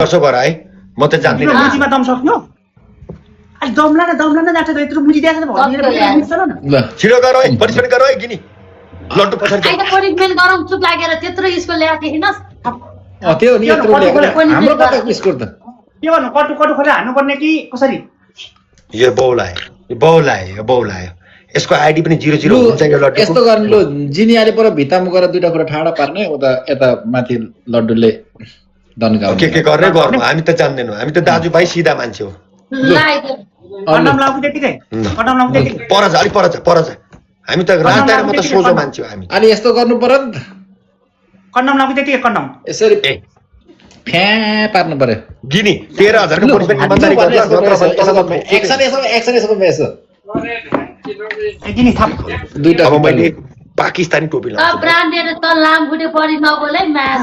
गर्छ गर है म त जान्दिन मुजीमा दम सक्यो अलि दमला न जान्छ यत्रो मुजी दिएको छ भनिएर ल छिटो गर है पनिसमेन्ट गर है गिनी लड्डु पछाडि आइदा पनिसमेन्ट गरौँ चुप लागेर त्यत्रो स्कुल ल्याएको हिँड्नुहोस् त्यो नि यत्रो ल्याएको हाम्रो कता स्कोर त के गर्नु कटु खोलेर हान्नुपर्ने कि कसरी यो बौलायो यसको आइडी पनि 00 हुन्छ यो लड्डु यस्तो गर्नु लो जिनियाले पर भित्तामा गएर दुईटा कुरा ठाडा पार्ने उता यता माथि लड्डुले दन्काउने के गर्ने गर्नु हामी त जान्दैनौँ हामी त दाजुभाइ सिधा मान्छे हो कन्डम लाउनु त्यतिकै पर जा अलि पर जा हामी त राजदार म त सोझो मान्छे हो हामी अनि यस्तो गर्नु पर्यो नि त कन्डम लाउनु त्यतिकै कन्डम यसरी फ्या पार्नु पर्यो गिनी 13000 को पनिसमेन्ट इमानदारी गर्नु एक्सन यसो बेस गिनी थाप दुईटा अब मैले पाकिस्तानी टोपी लाउँछु ब्रान्डेड त लामखुट्टे परि नबोले म्याच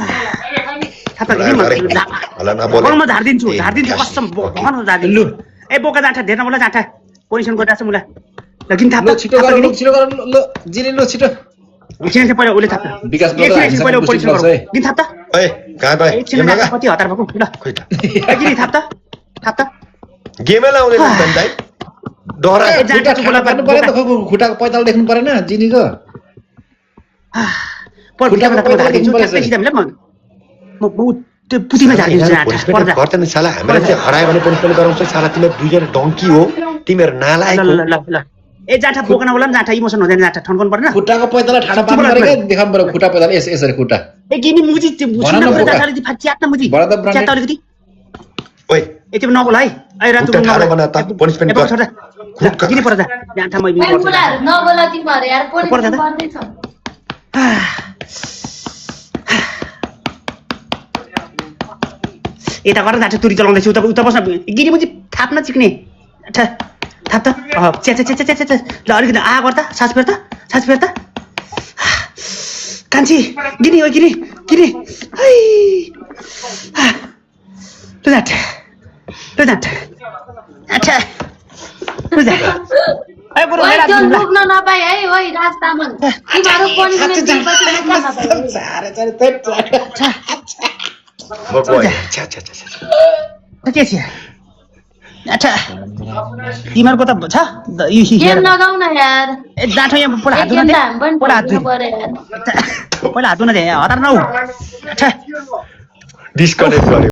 थाप गिनी होला नबोल म झार्दिन्छु कसम भन झार्दिन्छु ए बोका जान्छ धेर मलाई जान्छ पोजिसन गरिरहेछ मुला ल गिनी थाप छिटो गर्नु ल जिनी ल छिटो एकछिन पहिला उले थाप विकास एकछिन पहिला पोजिसन गरौ गिनी थाप त ए कहाँ गए एकछिन कति हतार भएको ल खोइ त गिनी थाप त गेमै लाउँदैन त दाइ डरा खुट्टा ठाडा पार्नु पर्यो त खुट्टाको पैताल देख्नु परेन जिनीको खुट्टाको पैताल झार्दिन्छु ट्याक्कै सिधा मिला म त्यो पुतिमा झार्दिन्छु गर्दैन साला हामीलाई चाहिँ हरायो भने पनिसमेन्ट गराउँछ साला तिमीहरू दुईजना डङ्की हो तिमीहरू नालायक ल ए जाँठा बोक्न होला नि जाँठा इमोसन हुँदैन जाँठा ठन्कन पर्दैन खुट्टाको पैताल ठाडा पार्नु पर्यो के देखाउनु पर्यो खुट्टा पैताल यसरी खुट्टा ए गिनी मुजी च्यात्न मुजी च्यात्न अलिकति ओइ यति नबोल है ए रातु खुट्टा ठाडो बना त पनिसमेन्ट गर गिनी पर जा जाँठा म ए मुलाहरु नबोला तिमीहरु यार पनिसमेन्ट गर्दै छ यता गरेर जाँठा तुरी चलाउँदैछु उता बस्न गिनी मुजी थाप्न चिक्ने थाप त च्या ल अलिकति आ गर्दा सास फेर त कान्छी गिनी हो गिनी ल जाँठ अच्छा ल जा ए बरु ओइ मेरा त्यो लुक्न नपाए है ओइ राज तामाङ तिमीहरु पनिसमेन्ट दिएपछि के छ अच्छा तिमीहरुको त छ गेम लगाउ न यार ए जाँठो यहाँ पहिला हात धुन दे पहिला हात धुन दे हतार नौ अच्छा डिस्कनेक्ट गरे